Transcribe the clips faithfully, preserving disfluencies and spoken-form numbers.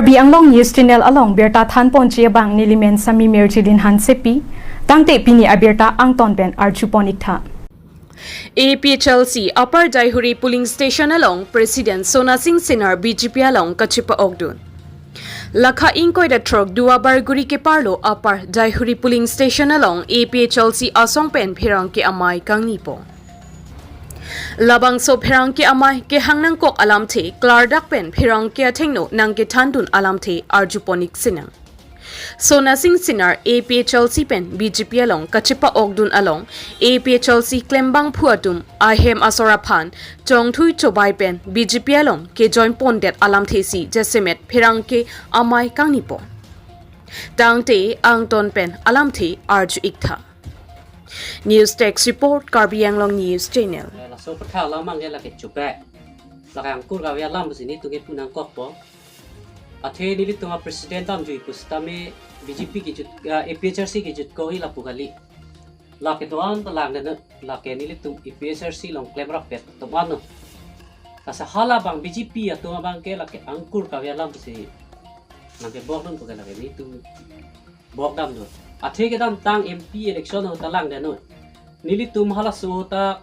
Karbi Anglong News Channel along birta thanponji abang nelimen Sami Mirjilin Hansepi, tangte pini abirta angton pen arjupon-ik tha. A P H L C Upper Daihuri Polling Station along President Sona Singh Sinar B J P along kachepa-okdun. Lakha ingkoi ra throk Duarbagori keparlo Upper Daihuri Polling Station along A P H L C asong pen pherangke amei kangnipon. Labangso pherangke amei kehang nangkok alamthe klardak pen pherangke athengno nangkethandun alamthe arjupon-ik sinang. Sona Singh Sinar A P H L C pen B J P along kachepa-okdun along A P H L C klembangphu atum ahem asor aphan chongthui chobai pen B J P along kejoinpondet alamthe si jasemet pherangke amei kangnipon. Tangte angton pen alamthe arju-ik tha. News Desk Report, Karbi Anglong News Channel. Laso aputhak alam abangke lake chubai. Lake angkur kave alam pusi nelitum ke pu nangkokpo. Athe nelitum a-president damjui pusitame B J P kejut, ah, A P H L C kejut ko-i lapu kali. Lake doan ta langdetnon, lake nelitum A P H L C along klem rapet atum anlo. Lasi halabang B J P atum abangke lake angkur kave alam pusi nangkebokdun puke lake nelitum bok damdun. Athe kedamtang M P election ahut ta langdetnon. Nelitum halaso ahut ta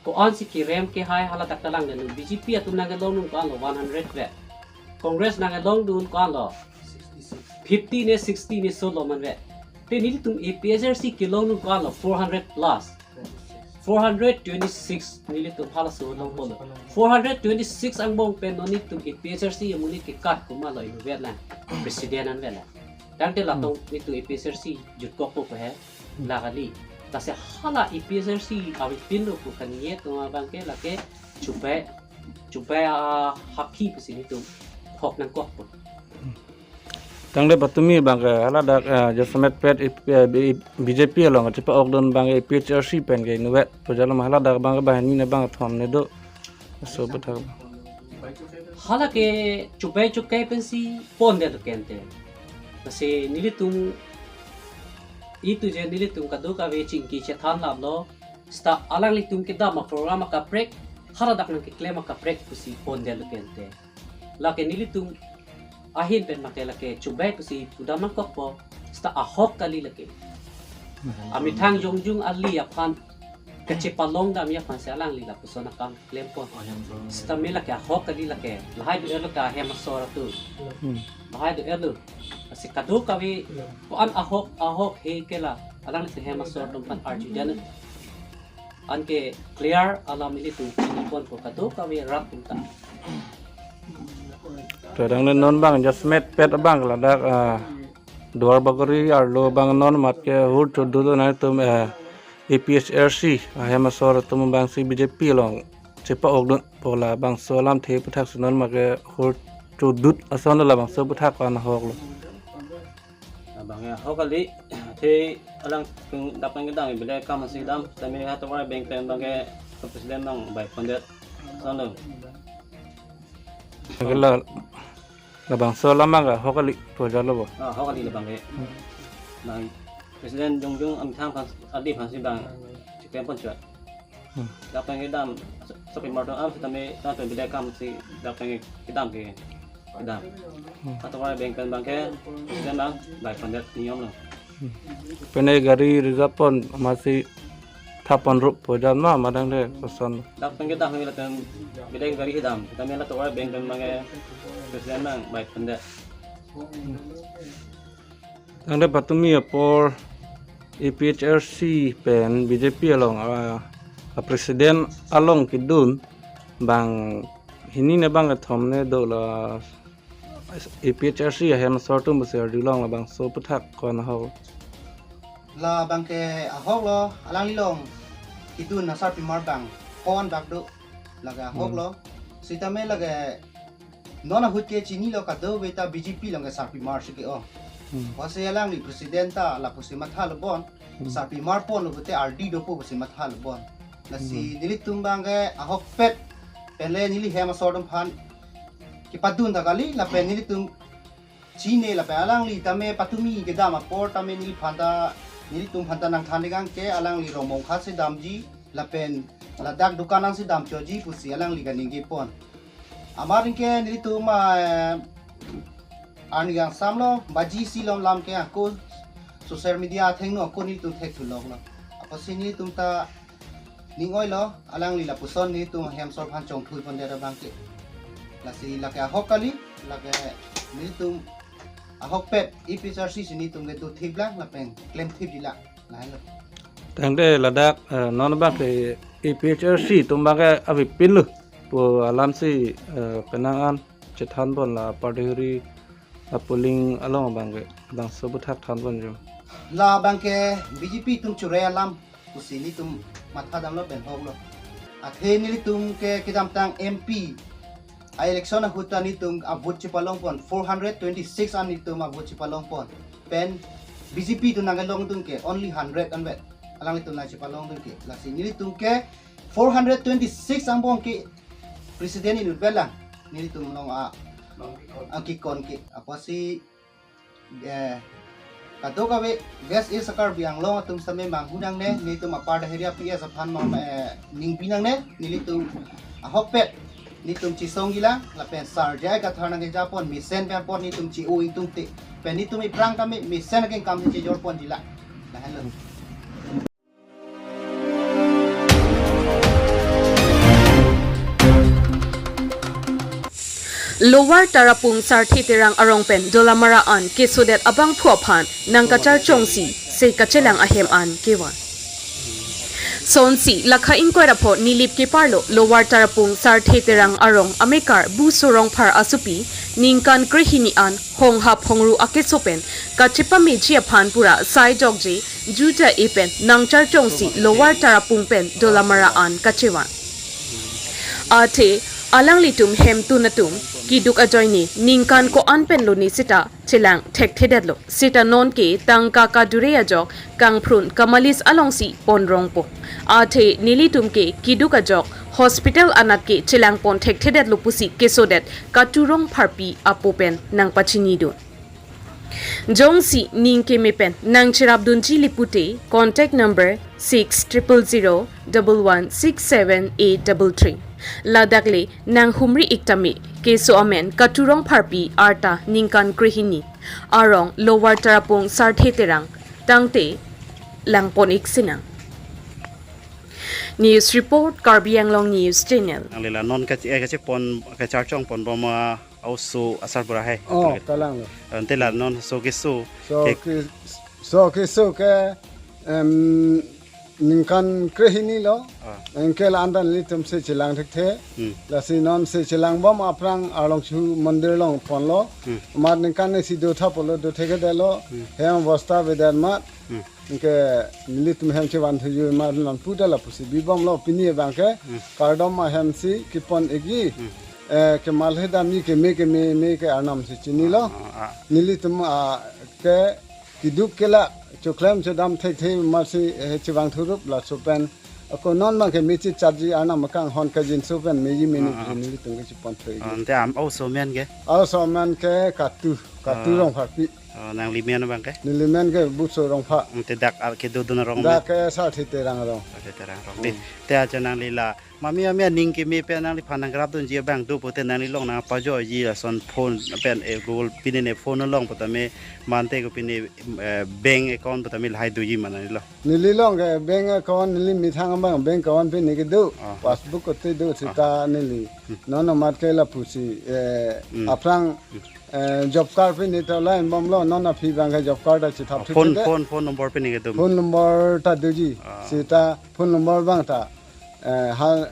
ko-ansi kerem kehai haladak ta langdetnon. B J P atum nangkelongdun ko-anlo one hundred vet. Congress nangkelongdun ko-anlo fifty ne sixty ne solo man vet. Te nelitum A P H L C kelongdun ko-anlo four hundred plus. Four hundred twenty-six nelitum halaso longponlo. Four hundred twenty-six angbong pen non nelitum A P H L C amonit kekat komatlo inutvet lang. President anvet lang. Tangte latum nelitum A P H L C jutkokpo he. La kali. Lasi hala A P H L C avepinlo pu kaningje atum abangke lake chubai, chubai ahakhi pusi nelitum hok nangkokpo. Tangte patumi abangke haladak, eh, jasemet pet ip-, eh, B-, B J P along kachepa-okdun abangke A P H L C pen ke inutvet pu jalo ma, haladak abangke banghini abang thom ne do. So aputhak. Hala ke chubai chukai pensi pondet lo kente. Lasi nelitum itu je nelitum kadokave chingki chethan laplo. Seta alanglitum kedam a-program akaprek, haladak nangkeklem akaprek pusi pondet lo kente. Lake nelitum ahin pen make lake chubai pusi pudam nangkokpo, seta ahok kali lake. Amethang jongjung ali aphan kachepalong damji aphansi alangli lapuson akam klempon. Sitame lake ahok kali lake. Lahai do-etlo ke ahem asor atum. Hmm. Lahai do-etlo. Lasi kadokave ko-an ahok, ahok he ke la alanglitum ahem asor atum aphan arjudetnon. Anke clear alam nelitum chiniponpo kadokave rat atum ta. To tangte non abang jasemet pet abang ladak, ah, Duarbagori arlo abang non mat ke hur chodut nangtum, eh, A P H L C ahem asor atum abangsi B J P along chepa-okdunpo, labangso alamthe aputhak si non mat ke hur chodut ason labangso aputhak ko-an ahoklo. Abangke ahok kali, athe alangtum dak pen kedam bile akam si kedam, tame ha tovar bank pen abangke president abang bai pondet. Sonlo. Ke la, labangso alam abangke ahok kali pu jalo bo. Ah, ahok kali labangke. Bang president jongjung amethang aphan, adi aphansi bang chiklempon chot. Hmm. Dak pen kedam, sapimar atum am sitame tangte bile akam si dak pen kedam ke kedam. Hmm. Ha tovar bank pen abangke, president abang bai pondet niyom lo. Hmm. Pine gari reserve pon amatsi thap ponrup pu jalo ma, madang de koson. Dak pen kedam ke lapen bile gari kedam, sitame ha tovar bank pen abangke president abang bai pondet. Tangte patumi apor A P H L C pen B J P along, ah, a-president along kedun banghini ne bangkethom ne do, la A P H L C ahem asor atum pusi arjulong, labangso aputhak ko-an ahok. Labangke ahoklo, alanglilong kedun asarpimar abang pon bak do, lake ahoklo. Hmm. Sitame lake non ahut ke chinilo kadokave ta B J P along ke sarpimar si ke-o. Hmm. Lasi alangli president ta lapusi matha lo bon. Hmm. Sarpimar ponlo pute ardi dopo pusi matha lo bon. Lasi, hmm, nelitum abangke ahokpet pen le neli hem asor atum aphan kepadun ta kali, lapen nelitum chine lapen alangli tame patumi kedam apor tame neliphan ta, nelitum aphan ta nangthan ding ke alangli Rongmongkha si damji lapen ladak dukan nangsi damchoji pusi alangli kaningjepon. Amat anke nelitum, eh, Arni kangsamlo, baji isi lom lam ke ako social media athengno ako nelitum thekthu longlo. Apotsi nelitum ta ning oilo, alangli lapuson nelitum hem sor aphan chongthui pondet abang ke. Lasi lake ahok kali, lake nelitum ahokpet A P H L C si nelitum ke do thip lang, lapen klem thip di lang. Lahenlo. Tangte ladak, eh, non abang ke A P H L C atum abang ke avepinlo pu alamsi, eh, penang an chethan pon la Upper Deihori a polling along abang ke bangso aputhak than ponji. La abang ke B J P atum churai alam pusi nelitum matha damlo pen hoklo. Athe nelitum ke kedamtang M P a election ahut ta nelitum a vote chepalong pon, four hundred twenty-six an nelitum a vote chepalong pon. Pen B J P atum nangkelong atum ke only hundred anvet. Alanglitum nangchepalong atum ke. Lasi nelitum ke four hundred twenty-six angbong ke president inut belang. Nelitum along a, akikon ke. Apotsi, eh, kadokave West East Karbi Anglong atum sitame manghu nangne, nelitum Upper Deihori a P S aphan mang, eh, ningpi nangne, nelitum ahokpet nelitum chesongji lang, lapen sar J I Kathar nangkeja pon, mesen pen apot nelitum che-o ingtungte. Pen nelitum aphrang tame mesen akengkam chejor ponji lang. Lahenlo. Lower Tarapung Sarthe Terang arong pen Dolamara an kesodet abangphu aphan nangkacharchongsi sei kachelang ahem an kevan. Sonsi lakha ingkoi ra pho Nilip keparlo Lower Tarapung Sarthe Terang arong amekar Buso Rongphar asopi ningkan krehini an honghap hongru akeso pen kachepameji aphan pura sai jokje juja-e pen nangcharchongsi Lower Tarapung pen Dolamara an kachevan. Athe alanglitum hemtun atum keduk ajoine ningkan ko-an pen lone seta chelang thekthedetlo. Seta nonke tangka kadure ajok kangphrun kamalis alongsi ponrongpo. Athe nelitum ke keduk ajok hospital anat ke chelang pon thekthedetlo pusi kesodet Katu Rongpharpi apo pen nangpachinidun. Jongsi ning keme pen nangcherapdunji lipute contact number six triple zero double one six seven eight double three. Ladak le nanghumri ik tame keso amen Katu Rongpharpi arta ningkan krehini, arong Lower Tarapung Sarthe Terang, tangte langpon ik sinang. News report, Karbi Anglong News Channel. Nangli la non kache, eh, kachepon, kacharchong ponbom a oso asar pura hai. Oh, kalang lo. Ante la non so keso. So ke, ke, so keso ke, em, ningkan krehini lo. Ah. Anke la anta nelitum se chelang thekthe. Hmm. Lasi non se chelangbom aphrang arlong chu mandir along ponlo. Hmm. Amat ningkan isi do tha pulo, do thekthedetlo. Hmm. Hem bosta avedet amat. Hmm. Anke nelitum hem chevanthuji amat non puta lapusi bibomlo pini abang ke. Hmm. Kardom ahem si kepon ikji. Hmm. Eh, kemalhe damji keme kememe ke arnam si chinilo. Ah, ah, ah. Nelitum, ah, ke keduk kelak choklem chodam thekthe amatsi, eh, chevangthurup laso pen. Ako non abang ke mechechatji arnam akanghon kangjinso pen meji menu, ah, ah, nelitum ke chepon thoi. Ah, ante a oso amen ke? A oso amen ke Katu, Katu, ah, Rongpharpi. Oh, nangli men abang ke? Neli men ke Buso Rongphar. Ante dak ar kedodun arong dak men? Ke Sarthe Terang arong. Sarthe Terang arong. Hmm. Te, te aja nangli la mami mami aning keme pen nangliphan nangkerapdunji abang do pute nangli along nangpajoji lason phone pen, eh, Google pine ne phone along pu tame mante ko pine, eh, bank account pu tame lahai doji ma nanglilo? Neli along ke bank account neli methang abang bank account pine kedo. Ah. Passbook kote do, ah, seta neli. Hmm. Non amat ke lapusi, eh, hmm, aphrang, hmm, eh, job card pine ta line bomlo, non aphi abang ke job card ta chethap, ah, thik phone, thik phone, phone number pine kedo. Phone number ta doji. Ah. Seta phone number abang ta, eh, ha,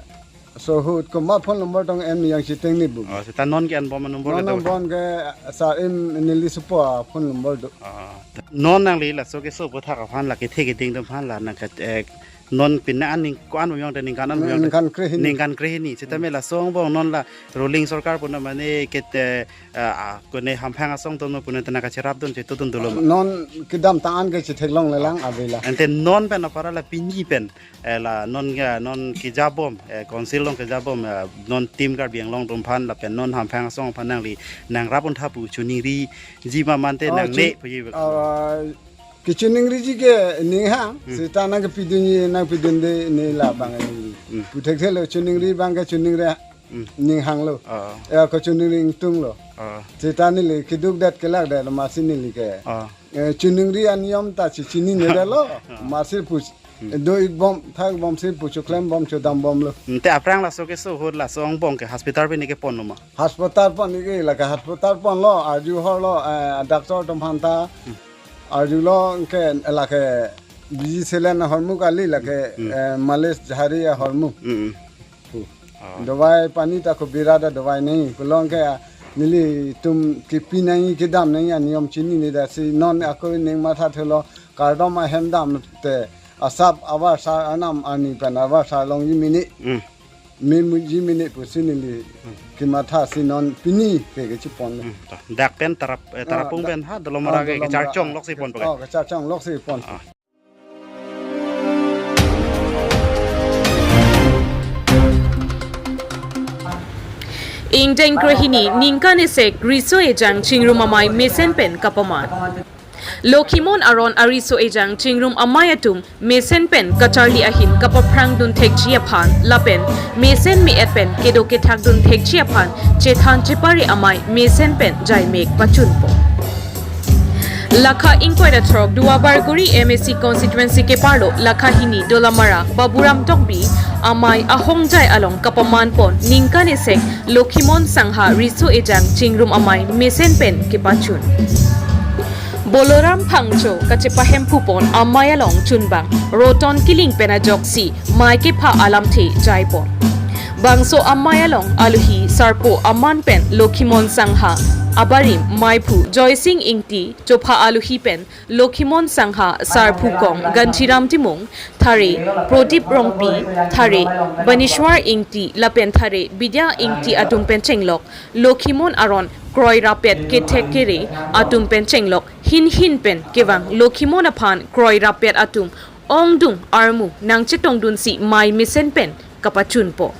so ahut komat phone number tong en yang chiteng ni bu. Oh, seta non ke-enbom a number non kedo? Enbom ke sar-im neli sopo a phone number do. Ah. Non nangli laso keso aputhak aphan la kethe keding atum aphan la nang ke, eh, non pine an ning ko-an bom yong te ningkan an bom yong te? Ningkan krehini. Ningkan krehini. Seta, hmm, me laso angbong non la ruling sorkar pu na mane ke te, eh, ah, kone hamphang asong atum no pu na te nangkacherapdun chetudun dolo ma? Non kedamtang an ke chetheklongle lang, ah, avela. Ante non pen apara la pini pen, eh, la non ke, non kejabom, eh, council along kejabom, eh, non Team Karbi Anglong atum aphan lapen non hamphang asong aphan nangli nangrap-un tha pu choningriji ma mante, oh, nangne chun-, puji bek. Ah, kechoningriji ke ning ha, hmm, seta nangkepidunji nangpidunde ne la abang ne. Hmm. Pu thekthelo choningri abang ke choningri Hmm. Ning hanglo. Oh. Ya, ko chuningri ingtunglo. Oh. Seta neli keduk det kelak det masi neli ke. Oh. Eh, chuningri aniyom ta chechinine detlo. Oh. Masi pu-, hmm, do-ik bom, thak bom si pu choklem bom chodam bomlo. Hmm, te aphrang laso keso ahut laso angbong ke hospital pen neke ponlo ma? Hospital pon neke lake hospital ponlo, arju horlo, eh, doctor atum aphan ta. Hmm. Arjulo ke lake busy selen ahormu kali lake, hmm, eh, malis jhari ahormu. Hmm, hmm. Pu. Ah. Dawai pani ta ko bira ta dawai nangji. Pulo ke, ah, nelitum kepi nangji kedam nangji aniyom chinine det si non ako ning matha thulo kardom ahem dam te asap avarsar anam arni pen avarsar longji mene. Hmm. Memuji mene pusi neli, hmm, kematha si non pini ke kechepon. Hmm. To. Dak pen Tarap, eh, ah, Tarapung dak-, pen ha Dolamara ah, ke Dolamara, kecharchong ah, loksi pon pakai. Oh, kecharchong loksi pon. Ah. Ingdeng krehini ningkan esek riso ejang chingrum amei mesen pen kapaman. Lokhimon aron ariso ejang chingrum amei atum mesen pen kacharli ahin kapaphrang dun thekji aphan lapen mesen me-et pen kedo kethak dun thekji aphan chethan chepare amei mesen pen jaimek pachunpo. Lakha ingkoi ra throk Duar Bagori M A C constituency keparlo lakha hini Dolamara Baburam Tokbi amei ahongjai along kapaman pon ningkan esek Lokhimon Sangha riso ejang chingrum amei mesen pen kepachun. Boloram Phangcho kachepahemphu pon amei along chunbang Roton Killing pen ajoksi mei kepha alamthe jai pon. Bangso amei along alohi sarpo aman pen Lokhimon Sangha abarim meiphu Joysing Ingti, chopha alohi pen Lokhimon Sangha sarpo kong Ganchiram Timung, thare Prodip Rongpi, thare Banishwar Ingti lapen thare Bidya Ingti atum pen chenglok Lokhimon aron kroi rapet kethek kere atum pen chenglok hin hin pen kevang Lokhimon aphan kroi rapet atum ongdung armu nangchetongdunsi mei mesen pen kapachunpo.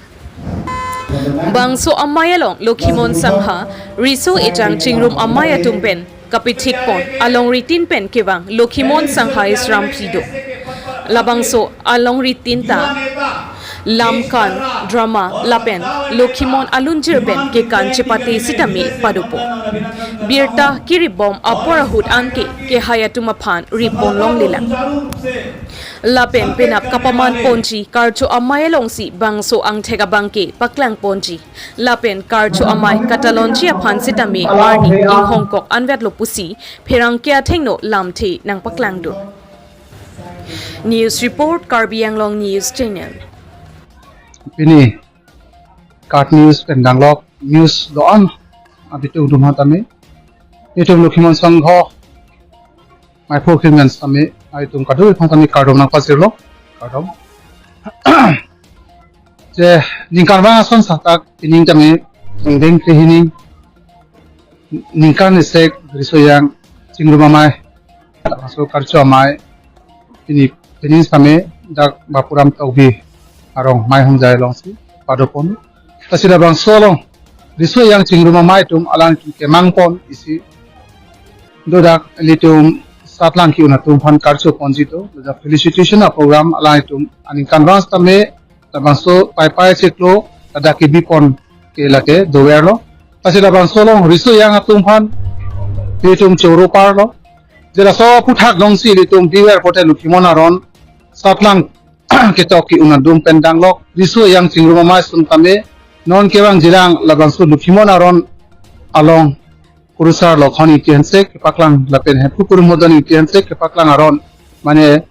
Bangso amei along Lokhimon Sangha riso ejang chingrum amei atum pen kapithik pon alongri tin pen kevang Lokhimon Sangha Isram Phido. Labangso alongri tin ta lamkan, drama lapen Lokhimon alunjir pen kekan chepate sitame padopo. Birta kirip bom apor ahut anke kehai atum aphan rip pon longlelang. Lapen penap kapaman ponji karcho amei alongsi bangso angthek abangke paklang ponji. Lapen karcho amei katalonji aphan sitame arni inghongkok anvetlo pusi pherangke athengno lamthe nangpaklangdun. News report, Karbi Anglong News Channel. Pini KAT News pen danglok news do-an abitung atum aphan tame, itum Lokhimon Sangha meiphu akhei men tame, itum kadokave aphan tame kardom nangpajirlo, kardom. Je ningkan vang ason satak pining tame, ingdeng krehini ningkan esek riso ejang chingrum amei, laso karcho amei, pini, pini tame dak Baburam Tokbi arong mei hongjai alongsi padopon. Lasi labangso along riso ejang chingrum amei atum alang kemang pon isi do, dak ilitum satlang ki-un atum aphan karcho ponji do, dak felicitation aprogram alanglitum aningkan vang tame labangso paipai chiklo ladak kebi pon ke lake doverlo. Lasi labangso along riso ejang atum aphan itum choro parlo. Je laso aphuthak dongsi ilitum biver pote Lokhimon aron satlang ketok ki-un atum pen danglok riso ejang chingrum amei ason tame, non kevang jilang labangso Lokhimon aron along Kurusar Lokhon Ingti ahanse kepaklang lapen hemphu Kurumhodon Ingti ahanse kepaklang aron, mane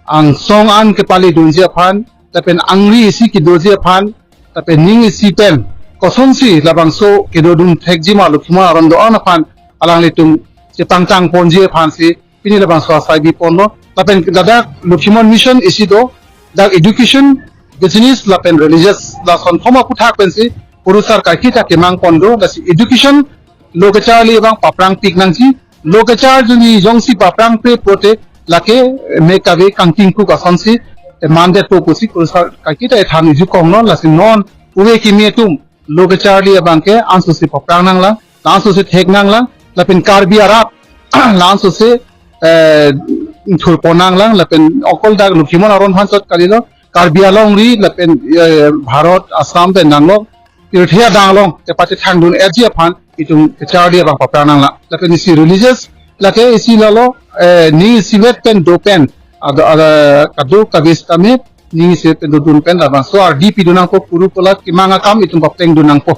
angsong an kepalidunji aphan lapen angri isi kedoji aphan lapen ning isi pen kosonsi labangso kedodun thekji ma Lokhimon aron do-an aphan alanglitum chepangtang ponji aphansi pini labangso asai bi ponlo. Lapen ladak Lokhimon Mission isi do, dak education, business lapen religious, lason thom aphuthak pensi Kurusar kaiketa kemang pon do. Lasi education lo kacharli abang paphrang pik nangji, lo kacharli jongsi paphrang pe pote lake me kave kangtingkuk asonsi mandetpo pusi Kurusar kaiketa ethan iju konglo. Lasi non ove kimi atum lo kacharli abangke ansose paphrang nanglang, ansose thek nanglang, lapen Karbi arat la ansose, eh, thurpon nanglang, lapen okol dak Lokhimon aron aphan chot kalilo, Karbi alongri lapen, eh, Bharat, Assam pen nanglo, pirthe adang along kepachethangdun-etji aphan itum kacharli abang paphrang nanglang. Lapen isi religious, lake isi lalo, eh, ning isivet pen do pen, ado, ada, kadokave sitame ning isivet pen dodun pen labangso ardi pidun nangpo, kuru kulat kemang akam itum paplengdun nangpo.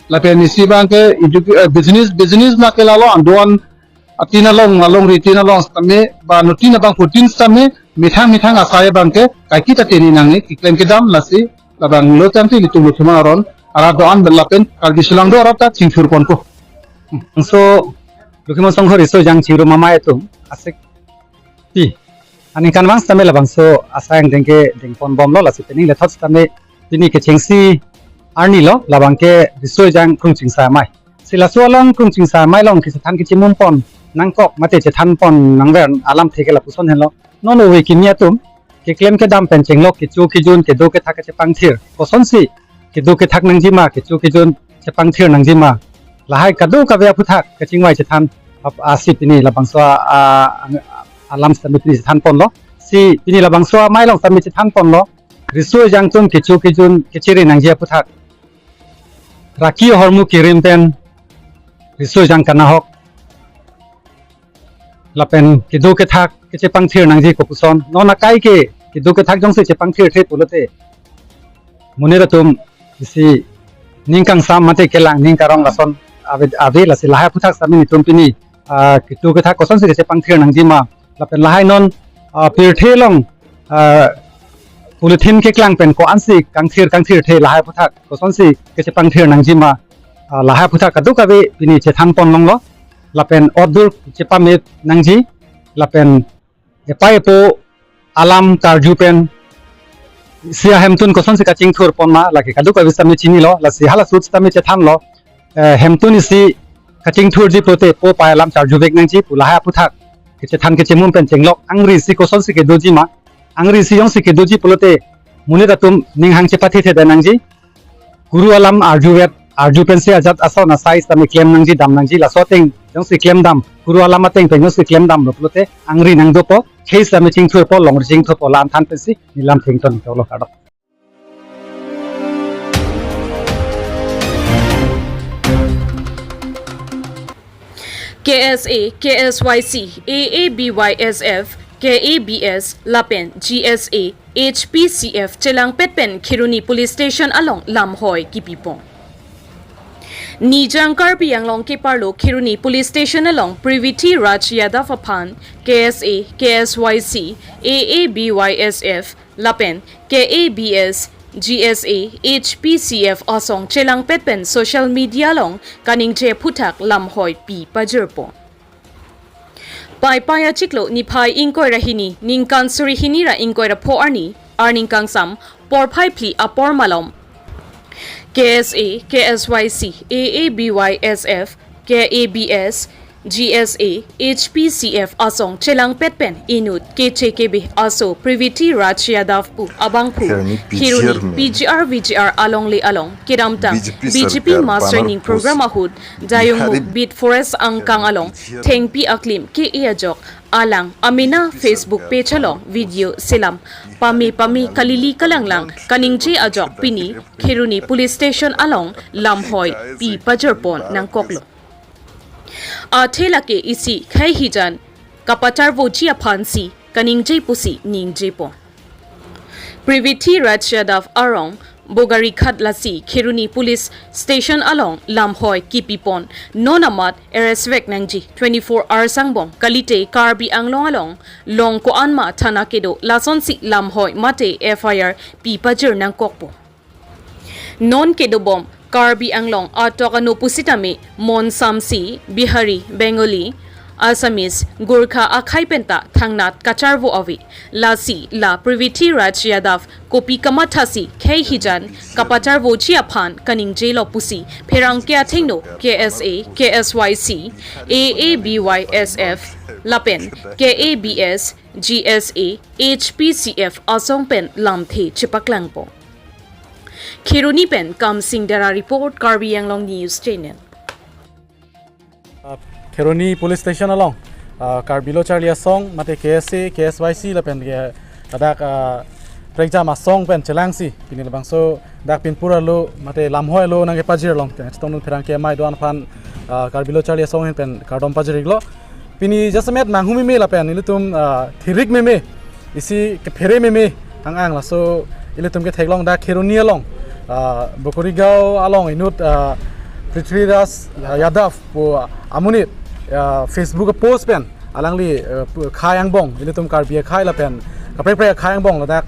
Lapen isi abangke edu-, eh, business, business lake lalo anduan atin along, alongri tin along sitame, ba nutin abang putin sitame, methang methang asai abangke kaiketa teni nangne, keklem kedam lasi, labanglo tangte ilitum lothuma aron arat do-an lapen Karbi Shillong do arat ta chingthur ponpo. Bangso Lokhimon Songhor Riso Ejang Chingrum Amei atum asek pi aningkanvang sitame labangso asai angdeng kedeng ponbomlo, lasi pining lethot sitame pini kechengsi arni lo, labangke Riso Ejang Krung Chingsa Amei. Si laso along Krung Chingsa Amei along kachethan kachimum pon nangkok mate chethan pon nangver alamthe ke lapuson henlo. Non ove kimi atum keklem kedam pen chenglok kecho kejun kedo kethak kachepangthir, kosonsi kedo kethak nangjima, kecho kejun chepangthir nangjima, lahai kadokave aphuthak kachingvai chethan ap-, asi pini labangso a, a, alam sitame pini chethan ponlo. Si pini labangso amei along sitame chethan ponlo, Riso Ejang atum kecho kejun kechere nangji aphuthak, raki ahormu kerim pen Riso Ejang kanahok lapen kedo kethak kachepangthir nangji kopuson. Non akai ke kedo kethak jongsi chepangthirthe pulote, monit atum isi ning kangsam mate kelang ning karong lason ave, ave, lasi lahai aphuthak sitame nelitum pini, ah, kedo kethak kosonsi kachepangthir nangjima, lapen lahai non, ah, pirthe along, ah, polythene keklang pen ko-ansi kangthir kangthirthe, lahai aphuthak kosonsi kachepangthir nangjima, ah, lahai aphuthak kadokave pini chethan ponlonglo. Lapen otdur chepame nangji, lapen epai epo alam karju pen isi ahemtun kosonsi kachingthur ponma, lake kadokave sitame chinilo, lasi hala ahut sitame chethanlo, eh, hemtun isi kachingthurji pulote po pai alam charjuvek nangji pu, lahai aphuthak kachethan kachimum pen chenglok angri isi kosonsi kedojima, angri isi jongsi kedoji pulote monit atum ning hang chepathe theda nangji. Kuru alam arjuvet, arju pensi ajat ason asai sitame klem nangji, dam nangji, laso ateng jongsi klem dam, kuru alam ateng pen jongsi klem damlo pulote angri nangdopo, khei sitame chingthurpo, longri chingthurpo, la-an than pensi neli lamthe ington tolo, kardom. K S A, K S Y C, A A B Y S F, K A B S, lapen G S A, H P C F chelangpet pen Kheroni Police Station along lamhoi kipipon. Nijang Karbi Anglong keparlo Kheroni Police Station along Priviti Raj Yadav aphan K S A, K S Y C, A A B Y S F, lapen K A B S, G S A, H P C F asong chelangpet pen social media along kaningje aphuthak lamhoi pi pajirpon. Paipai achiklo niphai ingkoi ra hini, ningkan suri hini ra ingkoi ra pho arni, arni kangsam, porphai phli apor malom, K S A, K S Y C, A A B Y S F, K A B S, G S A, H P C F asong chelangpet pen inut keche kebe aso Priviti Raj Yadav pu abangphu Kheroni P G R Kheroni men. P G R V G R alongle along kedamtang B J P B J P sarkar mass training program ahut Dayungmukh Beat Forest angkang along thengpi aklim ke-e ajok alang amena Facebook page along video selam pame pame kalili kalanglang kaningje ajok pini Kheroni Police Station along lamhoi pi pajirpon nangkoklo. Athe lake isi khei hijan kapacharvoji aphansi kaningje pusi ningjepon. Priviti Raj Yadav arong Bogarighat lasi Kheroni Police Station along lamhoi kipipon, non amat arrest vek nangji, twenty-four hours angbong kalite Karbi Anglong along long ko-anma thana kedo lasonsi lamhoi mate F I R pi pajir nangkokpo. Non kedobom Karbi Anglong atok ano pusitame mon samsi Bihari, Bengali, Assamese, Gorkha akhei penta thangnat kacharvo ave. Lasi la Priviti Raj Yadav kopi kamathasi khei hijan kapacharvoji aphan kaningjelo pusi pherangke athengno K S A, K S Y C, A A B Y S F, lapen K A B S, G S A, H P C F asong pen lamthe chepaklangpo. Kheroni pen Kamsing Dera report, Karbi Anglong News Channel. Uh, Kheroni Police Station along, uh, Karbi Lo Charli Asong, mate K S A, K S Y C, lapen ke ladak, uh, prekjam asong pen chelangsi pini labangso dak Pinpur alo mate Lamhoi alo nangkepajir long kachetongdun pherangke amei do-an aphan, ah, Karbi Lo Charli Asong ahin pen kardom pajir-iklo. Pini jasemet manghu meme lapen ilitum, ah, thirik meme, isi kephere meme ang-ang laso ilitum ketheklong dak Kheroni along, ah, Bokorigaon along inut, ah, Prithviraj, ah, Yadav pu amonit, ah, Facebook post pen alangli, ah, pu-, akhai angbong, ilitum Karbi akhai lapen kaprek kaprek akhai angbong ladak,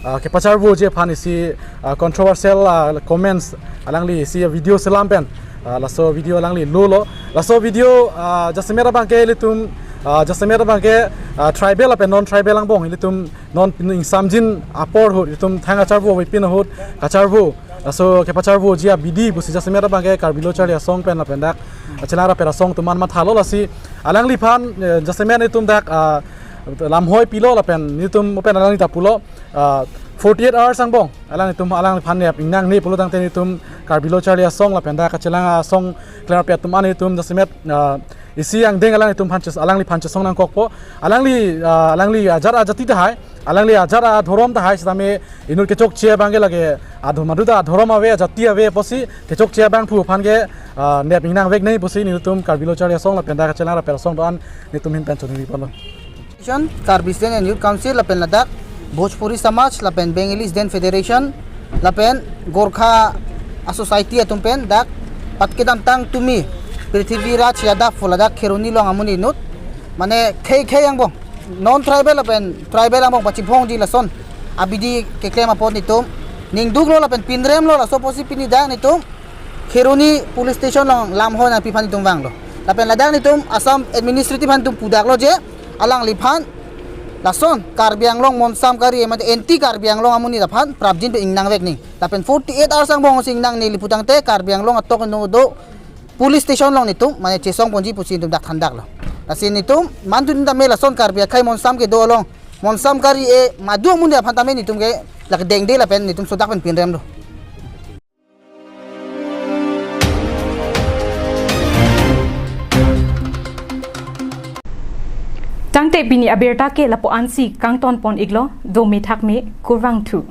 ah, kepacharvoji aphan isi, ah, controversial, ah, comments alangli isi video selam pen, ah, laso video alangli lolo. Laso video, ah, jasemet abangke ilitum, ah, jasemet abangke, ah, tribal lapen non tribal angbong ilitum non pin ingsamjin apor ahut ilitum thang kacharvo avepin ahut kacharvo, laso kepacharvoji abidi pusi jasemet abangke Karbi Lo Charli Asong pen lapen dak, ah, chelang rapet asong atum an mathalo. Lasi alangliphan, eh, jasemet itum dak, ah, Lamhoi pilo lapen nelitum open alangli ta pulo, ah, forty-eight hours angbong alanglitum alangliphan nep ingnangne pulo tangte nelitum Karbi Lo Charli Asong lapen dak kachelang asong chelang rapet atum an nelitum jasemet, ah, isi angdeng alanglitum phan ches-, alangliphan chesong nangkokpo. Alangli, ah, alangli ajat ajati tahai, alangli ajat adhorom tahai, sitame inut kechokche abangke lake adho-, madu ta adhorom ave, ajati ave pusi kechokche abang pu aphan ke, ah, nep ingnangveknei pusi nelitum Karbi Lo Charli Asong lapen dak kachelang rapet asong do-an nelitum ahin pen choningri ponlo. Karbi Student and Youth Council lapen ladak Bhojpuri Samaj lapen Bengali Student Federation lapen Gorkha a society atum pen dak pat kedamtang tumi Prithviraj Yadav pu ladak Kheroni along amonit inut mane khei khei angbong non tribal lapen tribal angbong pachiphongji lason abidi keklem apot nelitum ningduklo lapen pinremlo, laso apotsi pini dak nelitum Kheroni Police Station along Lamhoi nangpi aphan nelitum vanglo. Lapen ladak nelitum Assam Administrative aphan nelitum pudaklo je alangliphan lason Karbi Anglong monsam kari mate anti Karbi Anglong amonit aphan prapjin pen ingnangveknei. Lapen forty-eight hours angbong si ingnangnei, lapu tangte Karbi Anglong atok inut do police station along nelitum mane chesongponji pusi nelitum dak thandaklo. Lasi nelitum mantu nelitum tame lason Karbi akhai monsam kedo along monsam kari-e madu amonit aphan tame nelitum ke lake dengde lapen nelitum sodak pen pinremlo. Tangte pini abirta ke lapu-ansi kangtonpon-iklo, do methak me, kurvangthu.